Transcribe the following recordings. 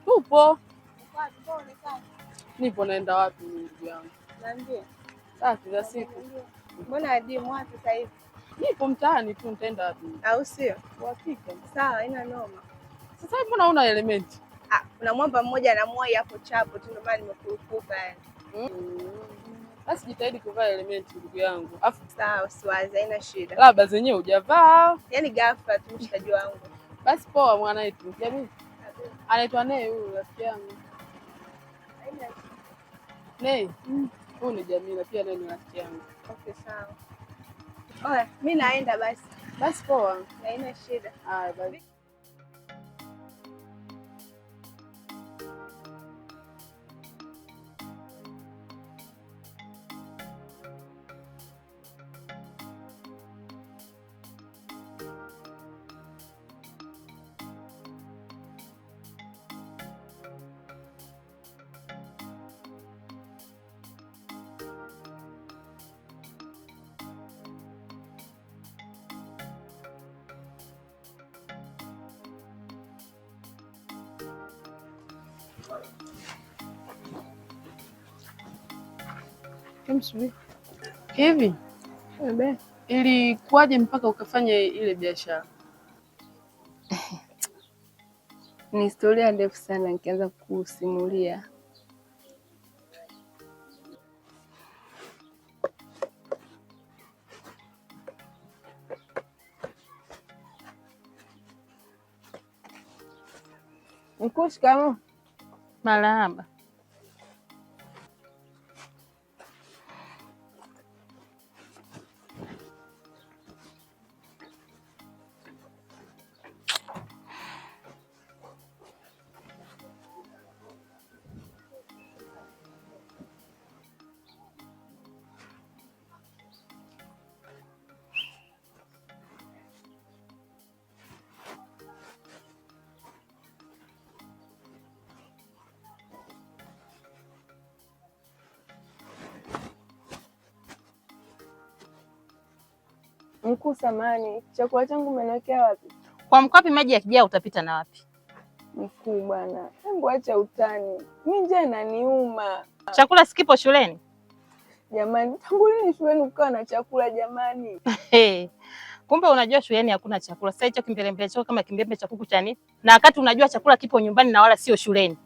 Tupo. Nipo, naenda wapi ndugu yangu? Niambie. Safi za siku. Mbona adimu wapi sasa hivi? Nipo mtaani tu, nitaenda wapi? Au sio? Uhakika. Sawa, haina noma. Sasa hivi mbona una elementi? Ah, kuna mwamba mmoja na mwai hapo chapo tu, ndio maana nimekurupuka yani. Basi jitahidi kuvaa elementi ndugu yangu. Afu Sawa, usiwaze, haina shida. labda zenyewe hujavaa. Yaani ghafla tu mshikaji wangu. Basi poa mwanaitu. Jamii. Anaitwa Nei huyu rafiki yangu. Haina Nei. Huyu ni Jamila pia naye ni rafiki yangu. Okay, sawa. Oya, mi naenda basi. Basi poa. Haina shida. Haya basi. Hivi ilikuwaje mpaka ukafanya ile biashara? Ni historia ndefu sana nikianza kusimulia. Mkuu, shikamoo. Marahaba. Mkuu, samani, chakula changu umeniwekea wapi? Kwa mkwapi maji yakijaa utapita na wapi? Mkuu bwana, hebu acha utani, mi njaa inaniuma Chakula sikipo shuleni? jamani. Tangu lini shuleni kukawa na chakula jamani? Hey, kumbe unajua shuleni hakuna chakula. Sasa hicho kimbelembele chako kama kimbembe cha kuku cha nini? Na wakati unajua chakula kipo nyumbani na wala sio shuleni.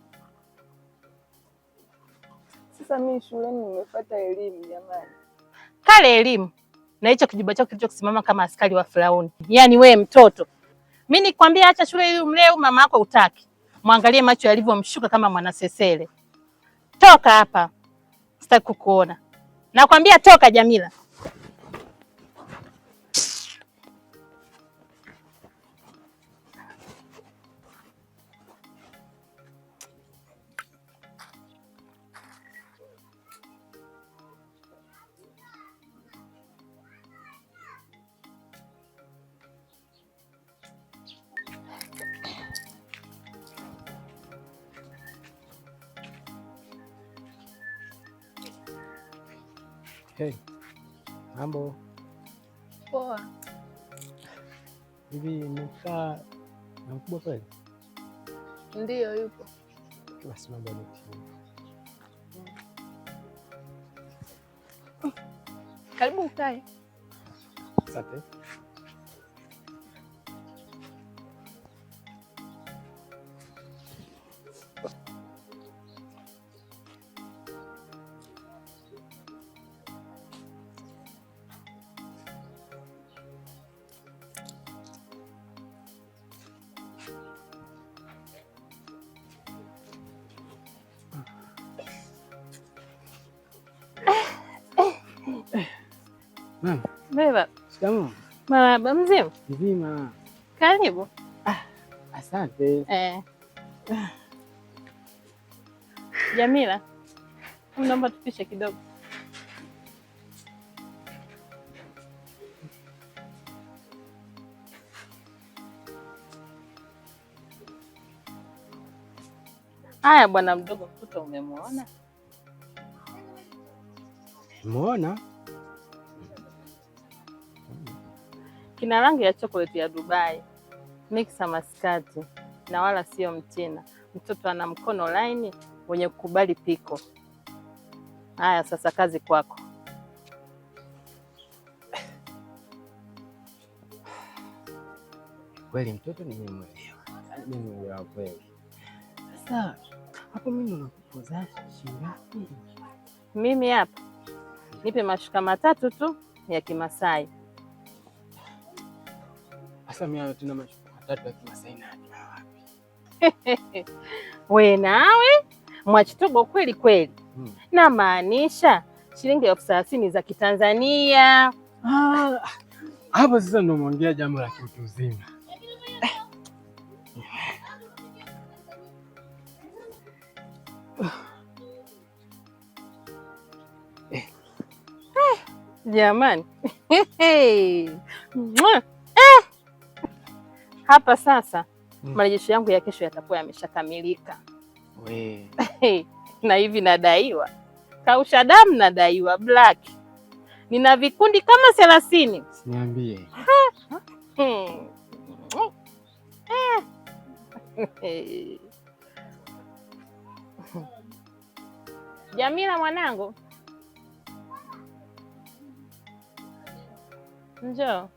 Sasa mi shuleni nimefuata elimu jamani. Kale elimu na hicho kijuba chako kilichokusimama kama askari wa Firauni. Yaani we mtoto, mi nikwambia acha shule ili umlee mama yako utaki. Mwangalie macho yalivyomshuka kama mwanasesele. Toka hapa, sitaki kukuona. Nakwambia toka, Jamila. Hey, mambo Poa. hivi, nimekaa na mkubwa kweli? Ndiyo, yupo. Basi mambo nitie. Karibu ukae. Asante. Mama, Beba. shikamoo. Marahaba, mzima? Mzima. Karibu. Asante. Eh. Jamila, naomba tupishe kidogo. Haya bwana mdogo, mtoto umemwona? Muona? Kina rangi ya chocolate ya Dubai, mixa maskati. na wala sio Mchina. Mtoto ana mkono laini wenye kukubali piko. Haya, sasa kazi kwako. Kweli mtoto nimemwelewa, yaani nimemwelewa kweli. Sasa hapo mimi nakupoza shilingi ngapi? Mimi hapa nipe mashuka matatu tu ya Kimasai. Sasa mimi tuna mashuka matatu ya Kimasai na wapi? We nawe Mwachitogo kweli kweli. Na maanisha shilingi 30,000 za Kitanzania. Ah, hapo sasa ndo umeongea jambo la kiutu uzima. Jamani. Hapa sasa marejesho yangu ya kesho yatakuwa yameshakamilika. We. Na hivi nadaiwa kausha damu, nadaiwa black, nina vikundi kama 30. Niambie. Jamila mwanangu, njoo.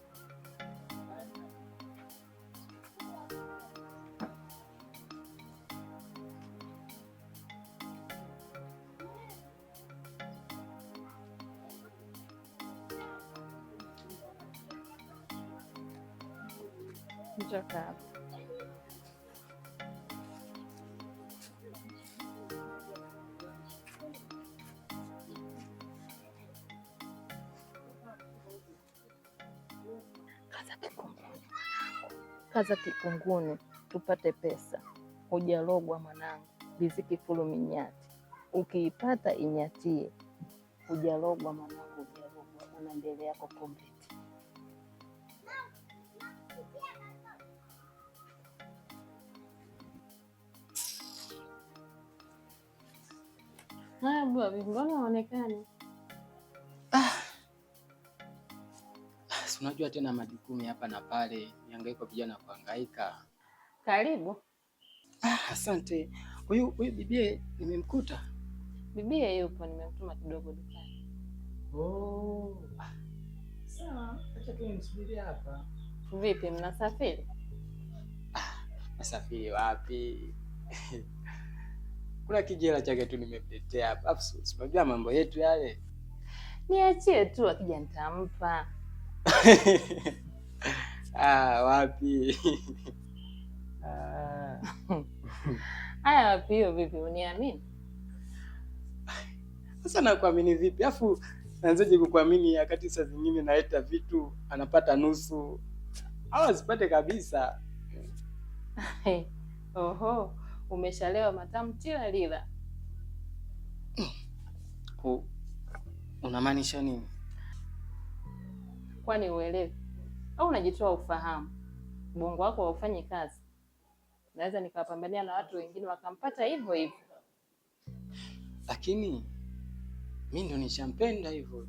Njoo kaa hapa. Kaza kikunguni mwanangu, kaza kikunguni tupate pesa. Hujalogwa mwanangu, riziki fulu minyati, ukiipata inyatie. Hujalogwa mwanangu, hujalogwa, una mbele yako complete. Haya bwana, mbona haonekani? Si unajua tena majukumu hapa na pale, mihangaiko vijana kuhangaika. Karibu. Ah, asante. Huyu bibie nimemkuta. Bibie yupo, nimemtuma kidogo dukani. Oh. Sawa, acha tu nimsubirie hapa. Vipi, mnasafiri? Nasafiri wapi? Kuna kijela chake tu nimemletea hapa. Afu si unajua mambo yetu yale. Niachie tu, akija nitampa. Ah, wapi? Ah. Haya, wapi hiyo vipi, uniamini? Sasa nakuamini vipi? Afu naanzaje kukuamini wakati saa zingine naleta vitu anapata nusu au asipate kabisa? Oho, umeshalewa matamu tila lila. Unamaanisha nini? Kwani uelewi au unajitoa ufahamu? Ubongo wako haufanyi kazi. Naweza nikawapambania na watu wengine wakampata hivyo hivyo. Lakini mi ndo nishampenda hivyo.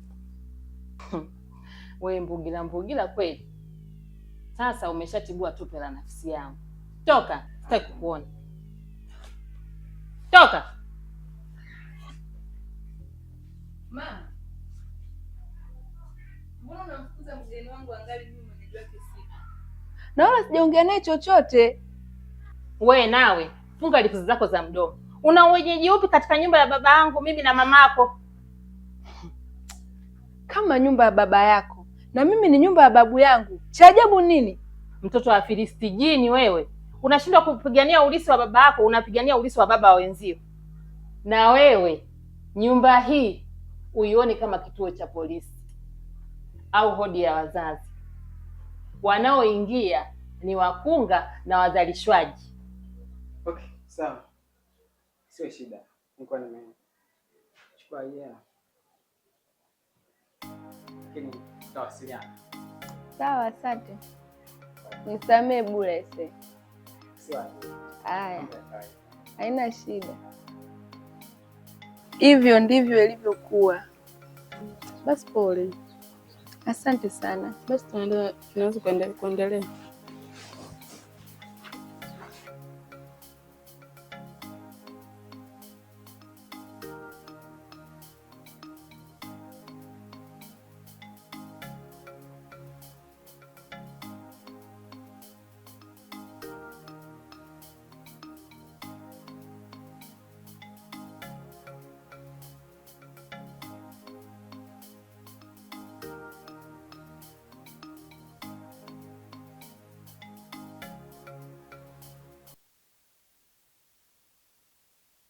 We mbugila mbugila kweli. Sasa umeshatibua tupe la nafsi yangu. Toka, sitaki kukuona. Toka. Mama, mbona unamfukuza mgeni wangu angali mimi mwenyeji wake sipo? Na wala sijaongea naye chochote. We nawe funga lipuzi zako za mdomo. Una uwenyeji upi katika nyumba ya baba yangu mimi na mamako? Kama nyumba ya baba yako na mimi ni nyumba ya babu yangu, cha ajabu nini? Mtoto wa Filisti jini wewe, unashindwa kupigania ulisi wa baba yako, unapigania ulisi wa baba wa wenzio. Na wewe nyumba hii uione kama kituo cha polisi au hodi ya wazazi. Wanaoingia ni wakunga na wazalishwaji. Okay, sawa, sio shida. Nilikuwa nimechukua hela, lakini tutawasiliana. Sawa, asante. Nisamee bure ese. Sawa. Haya, haina shida. Hivyo ndivyo ilivyokuwa. Basi pole. Asante sana. Basi tunaweza kuendelea.